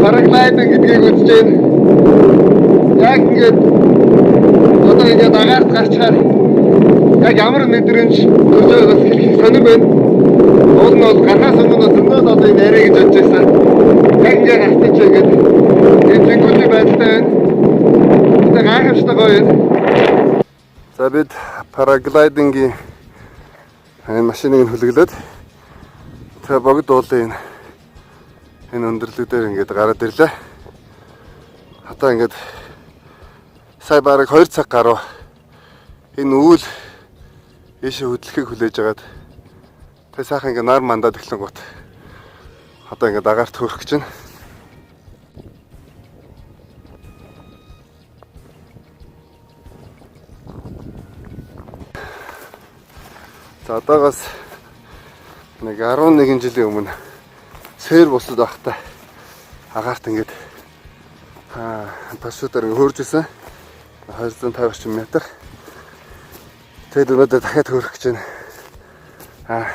Paragliding гэдгийг үзэж байна. Яг ингээд одоо ингээд агаарт гарчхаар яг ямар мэдрэмж төрж байгааг бас хэлэх сонир байна. Уул нь бол гарахаас өмнө зөндөө л одоо энэ яриа гэж бодож байсан. Яг ингээд гарсан чи ингээд энэ зэнгүүлийн байдалтай байна. Тэгээ гайхамшигтай гоё байна. За, бид paragliding ийн энэ машиныг нь хөлөглөөд тэгээ Богд уулын энэ өндөрлөг дээр ингээд гараад ирлээ. Одоо ингээд сая бараг 2 цаг гаруй энэ үүл ийшээ хөдлөхийг хүлээж агаад тэгээ сайхан ингээд нар мандаад эхлэн гут одоо ингээд агаарт хөөрөх гэж байна. За, одоогоос нэг 11 жилийн өмнө Серб улсад байхдаа агаарт ингээд парашютаар ингээд хөөрж исэн. 250 орчим метр. Тэгээд өнөөдөр дахиад хөөрөх гэж байна. Аа.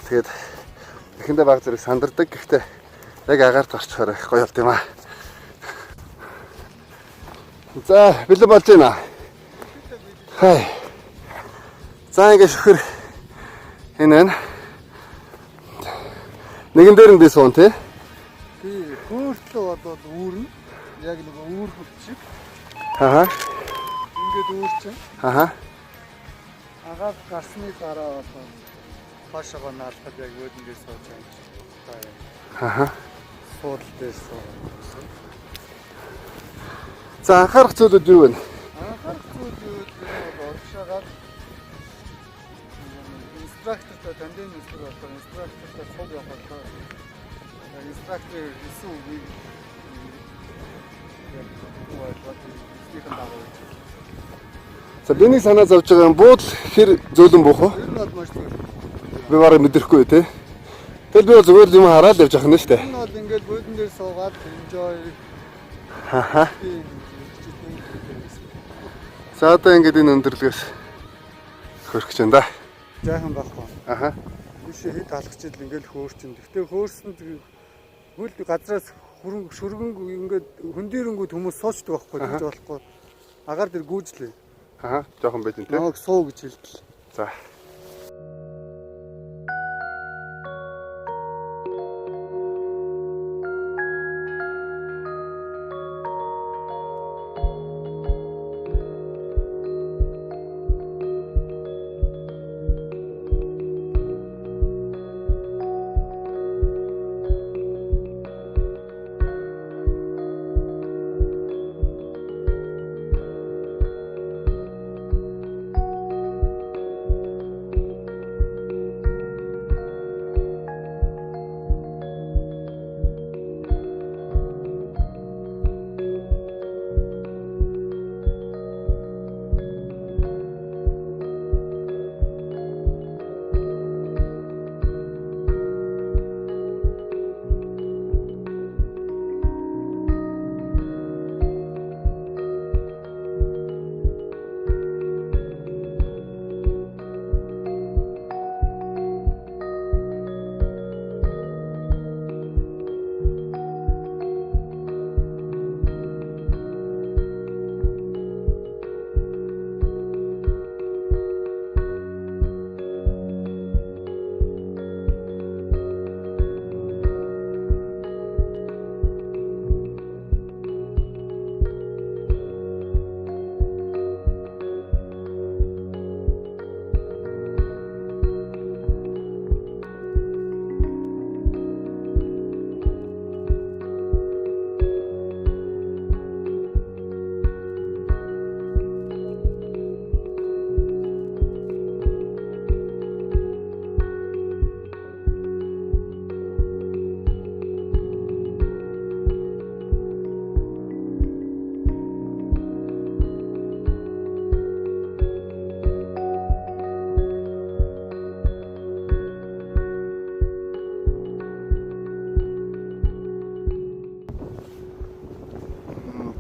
Тэгээд эхэндээ баг зэрэг сандардаг. Гэхдээ яг агаарт орчихоор их гоё болд юм аа. За, бэлэн болж байна. Хай. За, ингээд шүхэр энэ байна. Нэгэн дээр нь би суун, тий. Тий, хөөртлөө болоод үүрнэ. Яг нэг үүрхэл шиг. Ингээд үүрчин. Агаар гарсны дараа болоод хоошоогоо наалахад яг буудан дээр сууж байгаа. Суудал дээр сууж. За, анхаарах зүйлүүд юу вэ? Анхаарах зүйл юу гэх юм бол урагшаагаад instructor тай тандем нислэг болохоор instructor тай цуг явах болохоор instructor хэлсэн үгийг яг ойлгоод хэлснийхэн дагуу хийж. За, би нэг санаа зовж байгаа юм. Буудал хэр зөөлөн буух вэ? Ер нь бол маш зүгээр. Би бараг мэдрэхгүй, тий. Тэгэл би бол зүгээр л юм хараад явж явах нь шүү дээ. Энэ бол ингээд буудан дээр суугаад enjoy тийм. За, одоо ингээд энэ өндөрлөгөөс хөрөх гэж байна да. Жаахан байхгүй. Биш, хэд алхаж ил ингээд хөөрчин. Гэхдээ хөөрсөн хөл газраас хүрэн шүргэн ингээд хөндийрэнгүүд хүмүүс суучдаг байхгүй, тэгж болохгүй. Агаар дээр гүйжлээ. Аха. Жоохон байж энэ, тий. Намайг суу гэж хэлдэл. За.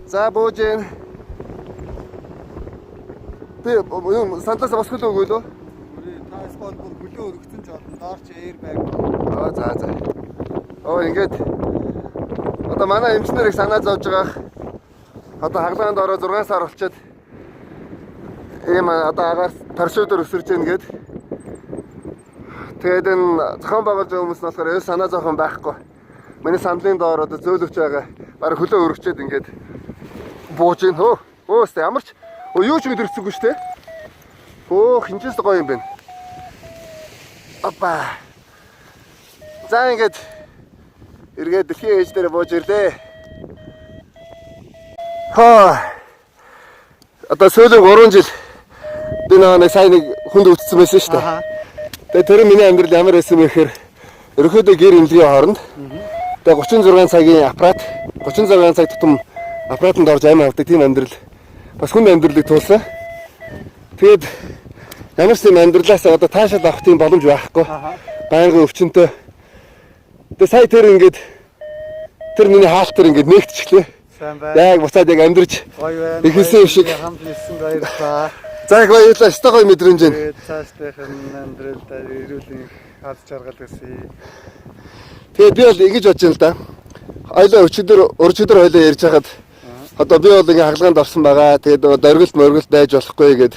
За, бууж гин. Би юм сандлаас босгол үгүй лөө? Бүрий та эсвэл бүр хөлөө өргөцөн ч болно. Доор ч airbag. Аа, за. Оо, ингээд одоо манай эмч нарыг санаа зовж байгаа. Одоо хагалгаанд ороо 6 сар болчиход ийм одоо агаар парашютаар өсөрж гин гээд. Тэгээд энэ зохион байгуулж байгаа хүмүүс нь болохоор ер санаа зовхон байхгүй. Миний сандлын доор одоо зөөлөвч байгаа. Бараг хөлөө өргөчөөд ингээд бууж гин. Хөө. Өөстөө ямар ч юу ч мэдрэгцэхгүй шүү дээ. Хөөх, хинчээс гоё юм байна. Опа. За, ингээд эргээд дэлхийн ээж дээр бууж ирлээ. Хаа. Одоо сүүлийн 3 жил би нэг сайн нэг хүнд өвдсөн байсан шүү дээ. Тэгээ тэр миний амьдрал ямар байсан бэ гэхээр ерөнхийдөө гэр эмнэлгийн хооронд тэгээ 36 цагийн аппарат, 36 цаг тутам аппаратанд орж амь авдаг тийм амьдрал, бас хүнд амьдралыг туулсан. Тэгээд ямар ч тийм амьдралаас одоо таашаал авах тийм боломж байхгүй. Байнгын өвчнөд. Тэгээ сая тэр ингээд тэр миний хаалт тэр ингээд нээгдчихлээ. Сайн байна. Яг буцаад яг амьдрч Гоё байна. эхэлсэн юм шиг. Хамт ниссэн, баярлалаа. За, их баярлалаа. Ёстой гоё мэдрэмж байна. Тэгээд цаашдынх нь амьдралд эрүүл аз жаргал хүсье. Тэгээд би бол ингэж бодож байна л да. Хоёлаа өчигдөр урчигдөр хоёлаа ярьж хахад одоо би бол ингээ хагалгаанд орсон байгаа. Тэгээд нөгөө дөргөлт мөргөлт байж болохгүй гэд.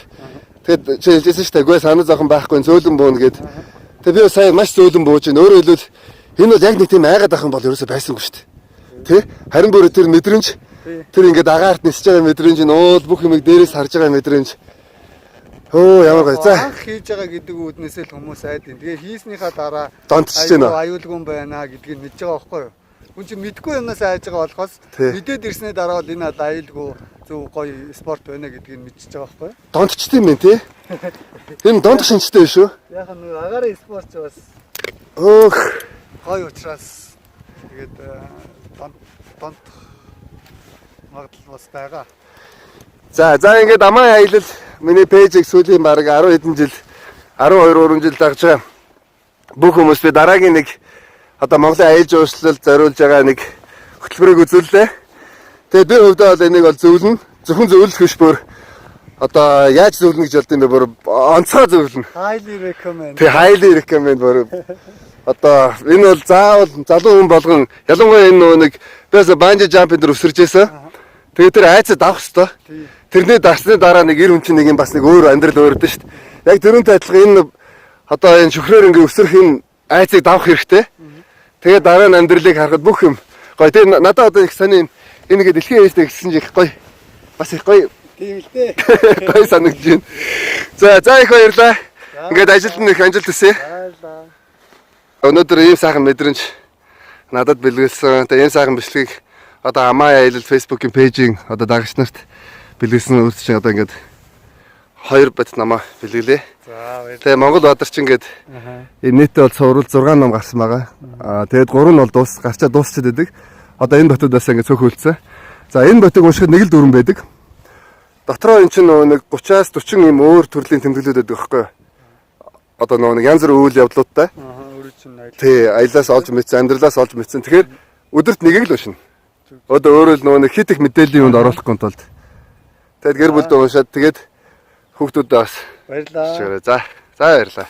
Тэгээд чи хэлжсэн шүү дээ. Үгүй, санаа зовхон байхгүй, зөөлөн бууна гэд. Тэгээд би сая маш зөөлөн бууж байна. Өөрөөр хэлбэл энэ бол яг нэг тийм айгаад ах юм бол ерөөсөй байсангүй шүү дээ. Тэ? Харин бүр тэр мэдрэмж, тэр ингээд агаарт нисэж байгаа мэдрэмж нь уул бүх юмыг дээрээс харж байгаа мэдрэмж. Хөө, ямар гоё. За. Анх хийж байгаа гэдэг үүднээсээ л хүмүүс айдин. Тэгээ хийснийхаа дараа Донтчихж байна. аюулгүй юм байна гэдгийг мэдж байгаа байхгүй юу? Хүн чинь мэдгүй юмнаас айж байгаа болохоос мэдээд ирсний дараа бол энэ аюулгүй, зөв гоё спорт байна гэдгийг мэдчихэж байгаа байхгүй юу? Донтчт юм байна тий. Энэ донтох шинжтэй биш үү? Яг нэг агаарын спорт ч бас Өөх. гоё учраас тэгээд донтох магадлал бас байгаа. За, ингээд аман аялал миний page ийг сүүлийн бараг 10 хэдэн жил, 12 3 жил дагж байгаа. Бүх хүмүүс би дараагийн нэг одоо Монголын аялал жуулчлалд зориулж байгаа нэг хөтөлбөрийг үзүүллээ. Тэгээд би хувьдаа бол энийг бол зөвлөнө. Зөвхөн зөвлөх биш, бүр одоо яаж зөвлөнө гэж болд юм бэ? Бүр онцгой зөвлөнө. Highly recommend. Тэг, highly recommend бүр. Одоо энэ бол заавал залуу хүн болгон, ялангуяа энэ нөгөө нэг бээс bungee jumping дээр өсөрж байсан. Тэгээд тэр айцад авах хэвээр. Тэрний дарсны дараа нэг эр хүн чинь нэг юм бас нэг өөр амьдрал өөрдөн шүү дээ. Яг тэрүүнтэй адилхан энэ одоо энэ шүхрээр ингээ өсөрөх энэ айцыг давах хэрэгтэй. Тэгээд дараа нь амьдралыг харахад бүх юм гоё. Тэгээд надад одоо их сони энэ ингээ дэлхийн ээжтэй гэсэн чинь их гоё. Бас их гоё. Тийм л дээ. Гоё санагдаж байна. За, их баярлалаа. Ингээд ажилд нь их амжилт хүсье. Баярлалаа. Өнөөдөр ийм сайхан мэдрэмж надад бэлгэлсэн. Тэгээ ийм сайхан бичлэгийг одоо Амаа аялал Facebook-ийн page ийн одоо дагагч нарт бэлгэлсэн үүс чинь одоо ингээд хоёр бат намаа бэлгэлээ. За, баярлалаа. Тэгээ Монгол Бадарчин гээд энэ нийтдээ бол цуврал 6 ном гарсан байгаа. Аа, тэгээд 3 нь бол дуус гарчаа дуусчихэд байдаг. Одоо энэ ботод бас ингээд цөөхөлдсөн. За, энэ ботыг уншихад нэг л дүрэн байдаг. Дотроо эн чинь нөгөө нэг 30-аас 40 юм өөр төрлийн тэмдэглэлүүд байдаг байхгүй юу? Одоо нөгөө нэг янз бүрийн үйл явдлуудтай. Аа, өөрөө чинь аялал. Тий, аяллаас олж мэдсэн, амьдралаас олж мэдсэн. Тэгэхээр өдөрт нэгийг л уншина. Одоо өөрөө л нөгөө нэг хит их мэдээллийн юунд оруулахгүй тулд. Тэгээд гэр бүлдээ уншаад, тэгээд хүүхдүүдээ бас Баярлалаа. хичээрэй. За, баярлалаа.